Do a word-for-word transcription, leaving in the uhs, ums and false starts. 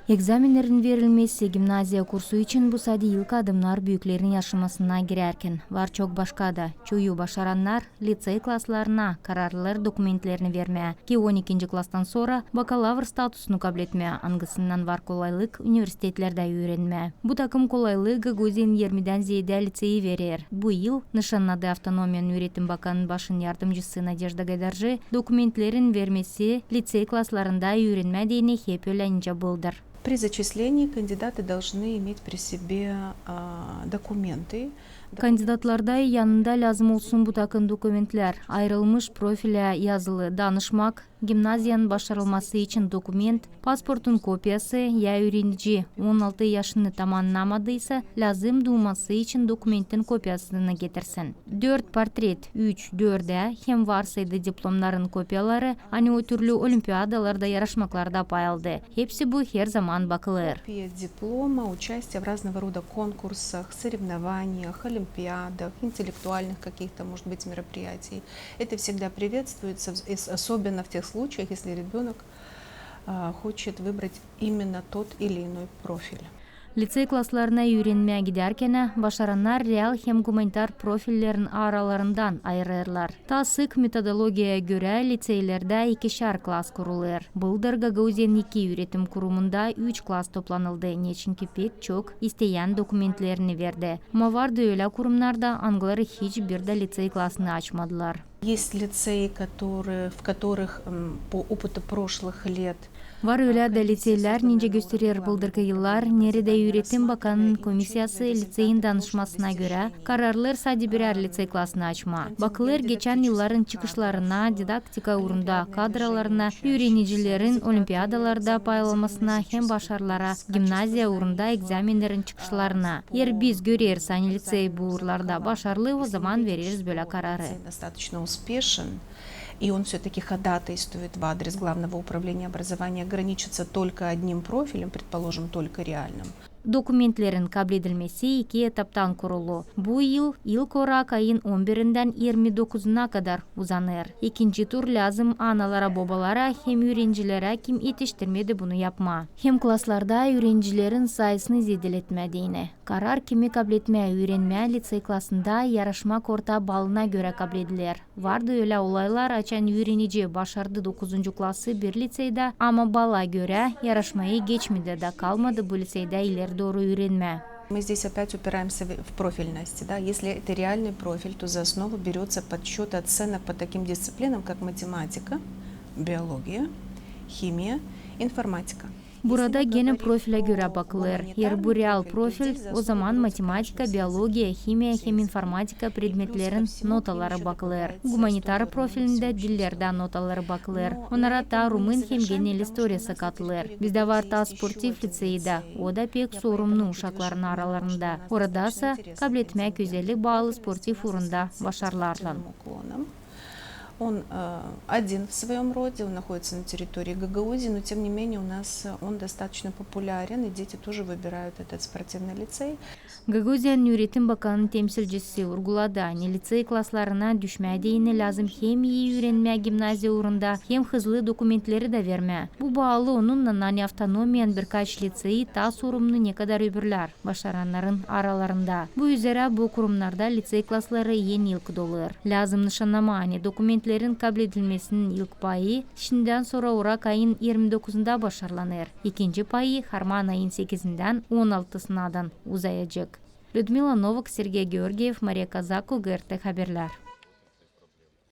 Ekzamennerin verilmesi gimnaziya kursu için bu sade ilk adımnar büükleriin yaşamasına girärkän. Var çok başka da. Çoyu başarannar litsey klaslarına kararlêêr dokumentlerini vermää, ki on ikinci klastan sora bakalavr statusunu kabletmää, angısından var kolaylık universitetlerdä üürenmää. Bu takım kolaylıı Gagauziyanın irmidän zeedä litseyi verer. Bu yıl, nışannadı avtonomiyanın üüretim bakanın başın yardımcısı Nadejda Gaydarji, dokumentlerin vermesi litsey klaslarında üürenmää deyni hep ölä nicä bıldır. При зачислении кандидаты должны иметь при себе, а, документы. Kandidatlarda yanında lääzım olsun bu takım dokumentlär: ayırılmış profilä yazılı danışmak, gimnaziyanın başarılması için dokument, pasportun kopiyası, ya üürenici on altı yaşını tamannamadıysa, lääzım duuması için dokumentin kopiyasını getirsin. Dört portret, üç dördä, hem varsaydı diplomnarın kopiyaları, ani o türlü olimpiadalarda, yaraşmaklarda pay aldı. Hepsi bu her zaman bakılêr. Копия диплома, участие в разного рода конкурсах, соревнованиях, олимпиадах, интеллектуальных каких-то, может быть, мероприятий. Это всегда приветствуется, в-, ес-, особенно в тех случаях, если ребёнок, а, хочет выбрать именно тот или иной профиль. Litsey klaslarına üürenmää gidärkän başarannar real hem gumanitar profillerin aralarından ayırêrlar. Taa sık metodologiyaya görä litseylerdä ikişär klas kurulêr. Bıldır Gagauziyanın iki üüretim kurumunda üç klas toplanıldı, neçinki pek çok isteyän dokumentlerini verdi. Ama vardı ölä kurumnar da, angıları hiç bir dä litsey klasını açmadılar. Есть лицеи, которые, в которых, м, по опыту прошлых лет Var ölä dä litseylär, nicä gösterer bıldırkı yıllar, neredä üüretim bakanın komissiyası litseyin danışmasına görä kararlêêr sade birär litsey klasını açmaa. Bakılêr geçän yılların çıkışlarına, didaktika uurunda kadralarına, üürenicilerin olimpiadalarda pay almasına hem başarılara, gimnaziya uurunda ekzamennerin çıkışlarına. Eer biz göreriz, ani litsey bu uurlarda başarılı, ozaman vereriz bölä kararı. Достаточно успешен, и он всё-таки ходатайствует в адрес Главного управления образования ограничиться только одним профилем, предположим, только реальным. Dokumentlerin kabledilmesi iki etaptan kurulu. Bu yıl ilk orak ayın on birindän irmi dokuzuna kadar uzanêr. İkinci tur lääzım analara, bobalara hem üürenicilerä, kim etiştirmedi bunu yapmaa. Hem klaslarda üürenicilerin sayısını zeedeletmää deyni. Karar kimi kabletmää üürenmää litsey klasında yaraşmak orta balına görä kablediler. Vardı ölä olaylar, açan üürenici başardı dokuzuncu klası bir litseydä, ama bala görä yaraşmayı geçmedi da kalmadı bu litseydä ileri dooru üürenmää. Мы здесь опять упираемся в, в профильность, да. Если это реальный профиль, то за основу берётся подсчёт оценок по таким дисциплинам, как математика, биология, химия, информатика. Burada genä profilə görä bakılêr. Eer bu real profil, ozaman matematika, biologiya, himiya hem informatika predmetlerin notaları bakılêr. Gumanitar profilindä dillerdä notaları bakılêr. Onnara taa rumın hem genel istoriyası katılêr. Bizdä var taa sportiv litseyi dä, o da pek sorumnu uşakların aralarında. Oradasa kabletmää gözeli baalı sportiv uurunda başarılarlan. Он, э, один в своём роде, он находится на территории Гагаузии, но тем не менее у нас он достаточно популярен, и дети тоже выбирают этот спортивный лицей. Gagauziyanın üüretim bakanının temsilcisi urguladı, ani litsey klaslarına düşmää deyni lääzım hem ii üürenmää gimnaziya uurunda, hem hızlı dokumentleri dä vermää. Bu baalı onunnan, ani avtonomiyanın birkaç litseyi taa sorumnu, nekadar öbürlär başarannarın aralarında. Bu üzerä bu kurumnarda litsey klasları en ilk dolêr. Lääzım nışannamaa, ani dokumentlerin kabledilmesinin ilk payı şindän sora orak ayın irmi dokuzunda başarlanêr, ikinci payı harman ayın sekizindän on altısınadan uzayacek. Lüdmila Novak, Sergey Georgiev, Mariya Kazako, GRT Haberlär.